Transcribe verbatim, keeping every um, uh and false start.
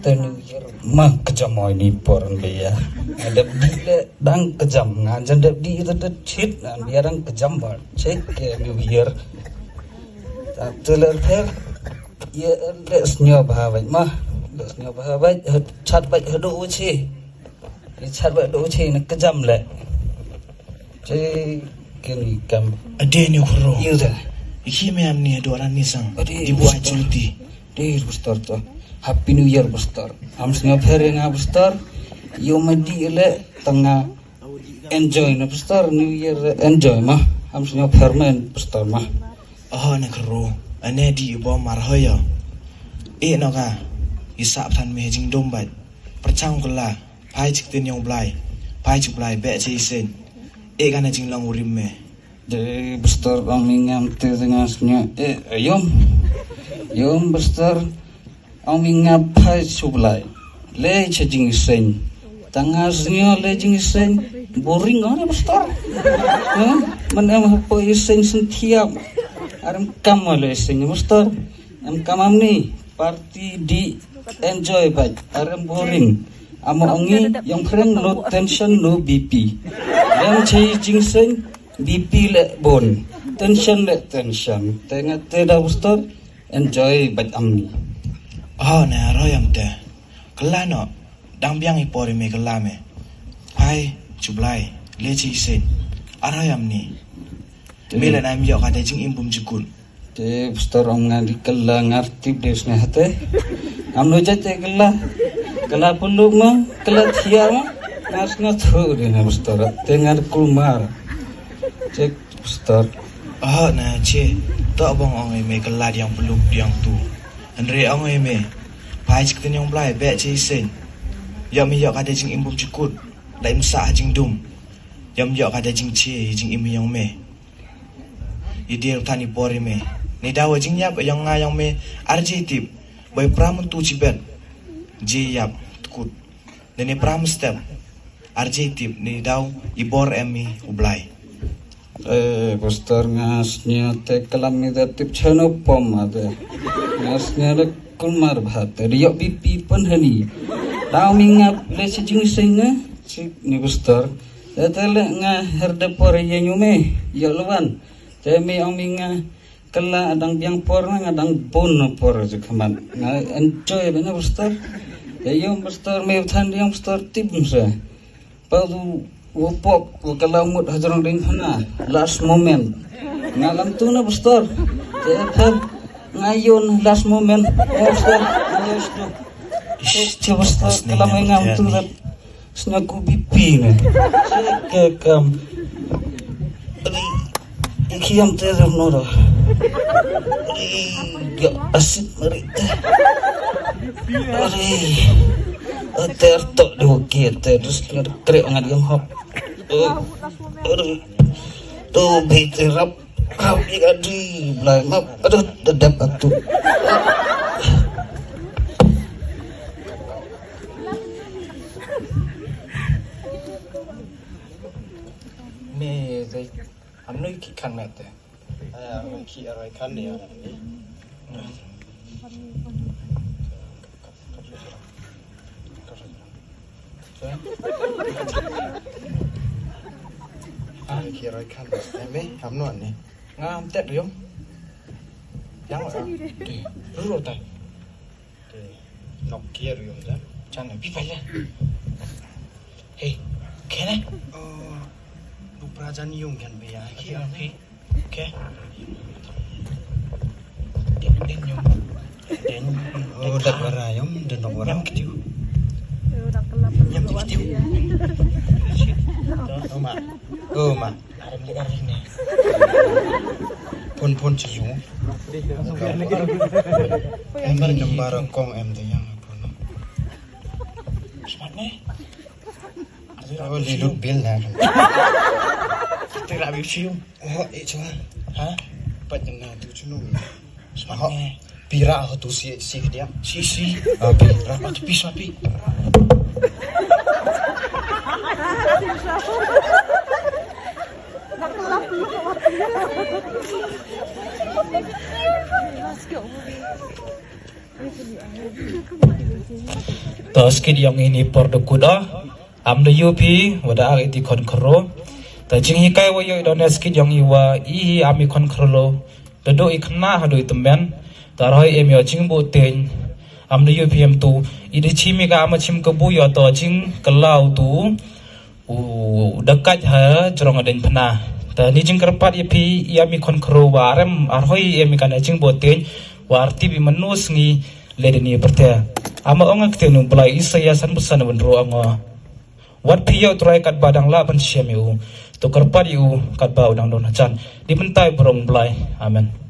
Te New Year ma kejam oi ni por ngan bia. Nga dep dih le dang kejam, ngan jan dep dih ita te chit ngan bia dang kejam ba. Chit ke New Year. Ta te le pher. Ye le snyo bha bait ma. Le snyo bha bait, chat bait hadu uchi. Ye chat bait hadu uchi na kejam le. Che kini kam. Ade ni khro. Ye da. Iki me am ni hadu ran ni sang. Ade, di buai chulti. Dei, Pastor, to. Happy New Year, Pastor. Am sngew pher ïa nga, Pastor. Ïoh ma dih le tang nga enjoy na, Pastor. New Year enjoy ma. Am sngew pher ma, Pastor, ma. Oh, na kru. Ane dih i bom ar hoyo. Eh, no ka. I sap than me jingdum bait. Pyrchang kula. Phai chi ktien yong Blai. Phai chi Blai, beh chi isen. Eh, ka na jinglong urim me. Dei, Pastor, ong mi ngam te te nga sngew. Eh, yom. Yom, Pastor. Ong mi nga phai shu Blai. Le cha jingïaseng. Tang nga sngew le jingïaseng. Boring ong, Pastor. Huh? Man em hapoh ïaseng sentiap. Ar em kam le ïaseng, Pastor. Em kam am ni. Party di enjoy bait. Ar em boring. Amo ong i, yong phreng no tension, no B P. Em cha jingïaseng. B P le bun. Tension le tension. Te nga te da Pastor. Enjoy bait am ni. Oh, na roi am te. Kela no. Dang biang i por i me kela me. Phai, shu Blai. Le chi isen. Ar hoi am ni. Te. Me le na em ïoh ka te jingim bum jukut. Te Pastor ong nga di kela ngar tip de sne hate. Am no jait te kela. Kela puluk ma, kela thiar ma. Ngar sne thu de na Pastor. Te ngar kulmar. Check. Pastor. Oh, na che. Tok bong ong i me kela diang peluk diang tu. Hynrei ong i me. Phai chi ktien yong Blai, beh chi isen. Ïoh me ïoh ka te jingim bum jukut. Da im sah ha jingdum. Ïoh me ïoh ka te jingche, jingim yong me. I dir than i por i me. Ni daw jingïap yong nga yong me. Ar je tip. Bai pram tu chi bet. Je ïap. Tkut. Nene pram step. Ar je tip ni daw i bor em i u Blai. Eh, Pastor nga snia te kalam ni da tip chano pom ade. Nga snia da kulmar bha te. Dio B P pun hani. Daw mi nga le si jing sing ne. Si ni Pastor. Te te le nga her de por ye nyume. Yo luan. Te mi ong mi nga Kala adang biang por na nga dang bun na por je khamat. Nga enjoy bana Pastor. Ya yo Pastor me than yang Pastor tip mse. Pa tu wopok ko kala mut hajrong ding hana. Last moment. Nga lam tu na Pastor. Te pher nga yon last moment. Oh, Pastor. Yes tu. Che Pastor kala me ngam tu dat. Sna ku B P ne. Ke kam. Ari, iki am te ram no da. Ari, ga asit mari te. Ari, ater to de oke te dus ngar kre ngar yang hop. Ari, to bi te rap. Kau ni ka di Blai map. Aduh, dedap atu. Me dei amno ki kan mete. Ai, amno ki arwai kan ni. Ah, ki roi kan. Eme, kam no ne. Nga am tet riom. Yang ora. Ruro tai. Nok ki riom ta. Chan pi pa ya. Hey, kene. Oh, du prajan yung kan be ya. Ki ang ki. Okay. Din, din yung. Din. Oh, dak wara yom, din nok wara. Yam kitiu. Yam kitiu. Oh, ma. Oh, ma. Aram le aram ne. Pun pun ci yung. Em ni nambar kong em de yang pun. Smart ne. Oh, li lut bil na. Tira bi fiu. Oh, eh, chua. Ha? Pat na tu chunu. Sma. Oh, pira ho tu si si dia. Si si. Ah, pira. Oh, tu pi sma pi. Let's go. To skit yong i ni por da kut o. Am da yu pi wa da ak i ti khon khro. To jinghikai wa yo i don skit yong i wa i hi am i khon khro lo. Da do i khna ha do i temen. To roi em yo jingbu teng. Am da yu pi em tu. I da chim i ka am chim ka bu yo to jing ka lau tu. U da kat ha jrong aden pna. Ta ni jingkyrpad ya pi ya mi khon khro wa rem arhoi ya mi kana jingbo teng wa arti bi manus ngi le de ni perte. Ama ong ak tenu blai Isaiah san busan wen ro ong. Wat pi ya u Trai kat ba dang la ban shem ya u. To kyrpad ya u kat ba u dang don hajan. Di mentai brong blai. Amen.